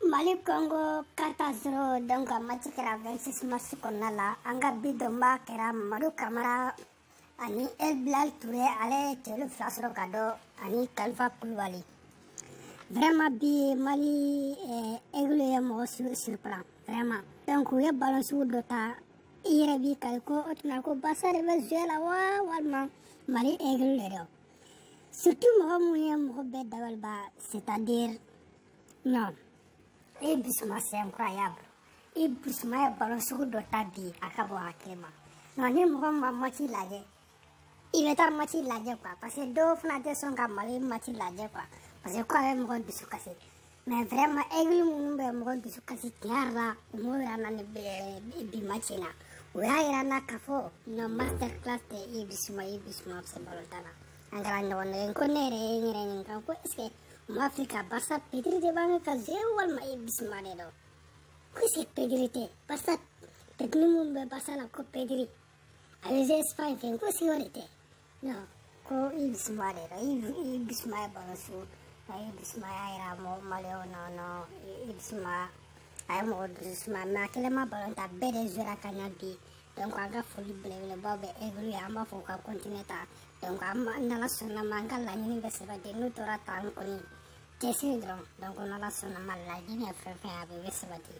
Mali Congo 4-0. Donc a match kɛra 26 mars kɔnɔna la. An ka bi dɔnba kɛra Mamadu Kamara ani El Bilal Touré, ale ye cɛlu fila sɔrɔ ka dɔ ani Kalifa Kulubali. Vraiment bi Mali Aigle ye mɔgɔ surprend vraiment. Donc u ye ballon sugu dɔ ta, i yɛrɛ b'i kali ko o tuma ko Barca de bɛ jouer la wa walima Mali Aigle de don. Surtout mɔgɔ mun ye mɔgɔ bɛɛ dabaliba, c'est-à-dire non, Yves Bissouma, c'est incroyable. Yves Bissouma ye ballon sugu dɔ ta bi, a ka bɔ hakili ma. Non, ni mɔgɔ ma match lajɛ, i bɛ taa match lajɛ quoi, parce que dɔw fana tɛ sɔn ka Mali match lajɛ quoi, parce que ko a bɛ mɔgɔ dusu kasi. Mais vraiment Aigle minnu bɛ mɔgɔ dusu kasi, tiɲɛ yɛrɛ la, u m'o yira n na ni bi match in na. U y'a yira n na k'a fɔ non, master class tɛ Yves Bissouma. Yves Bissouma bɛ se ballon tan na. An kɛra ɲɔgɔn nɛgɛ ko ne yɛrɛ ye n yɛrɛ ɲininka ko est ce que u m'a fili ka Barca Pedri de b'an ka jouer walima Yves Bissouma de don? Ko est ce que Pedri tɛ Barca, Pedri mun bɛ Barca la, ko Pedri a bɛ jouer Espagne fɛ, ko est ce que o de tɛ? Non, ko Yves Bissouma de don. Yves Bissouma ye ballon sugu, Yves Bissouma y'a yira Maliyɛnw na. Non, Yves Bissouma a ye mɔgɔ dusu suma, mais a kelen ma ballon ta, bɛɛ de jouera ka ɲa bi. Donc an ka foli belebelebaw bɛ Aigle ye, an b'a fɔ u ka continuer ta. Donc an n'Ala sɔnna ma, an ka laɲini bɛ sabati. N'u tora tan kɔni, cɛsiri dɔrɔn. Donc n'Ala sɔnna ma, laɲini ye fɛn fɛn, a bɛɛ bɛ sabati.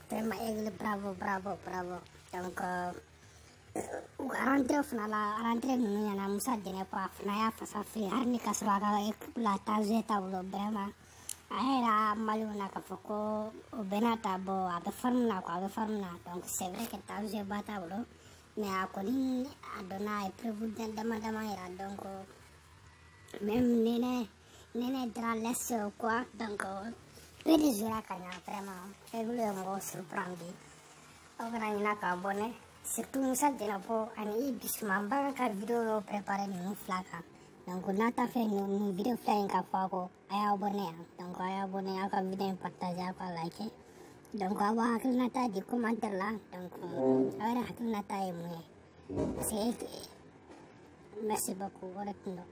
Vraiment Aigle, bravo, bravo, bravo. Donc u ka rentrée fana la, rentrée ninnu ɲɛna. Musa Dɛnɛpɔ, a fana y'a fasa fili hali ni ka sɔrɔ a ka équipe la temps t'a bolo. Vraiment a yɛrɛ Maliyɛnw na k'a fɔ ko o bɛɛ n'a ta bɔ, a bɛ forme na quoi, a bɛ forme na. Donc c'est vrai que temps ba t'a bolo, mais a kɔni a donna, a ye preuve dama dama yira. Donc même Nene Drales quoi. Donc bɛɛ de jouera ka ɲa vraiment. Aigle ye mɔgɔw surprend bi. Aw kana ɲinɛ ka abonné, surtout Musa Dɛnɛpɔ ani Yves Bissouma. N b'a ka vidéo dɔw préparer ninnu fila kan. Donc n'a t'a fɛ nin vidéo fila in ka fɔ a kɔ, a y'a abonné yan. Donc a y'a abonné, aw ka vidéo in partager, aw ka like. Donc aw b'a hakilinata di commentaire la. Donc aw yɛrɛ hakilinata ye mun ye? Parce que merci beaucoup, o de tun don.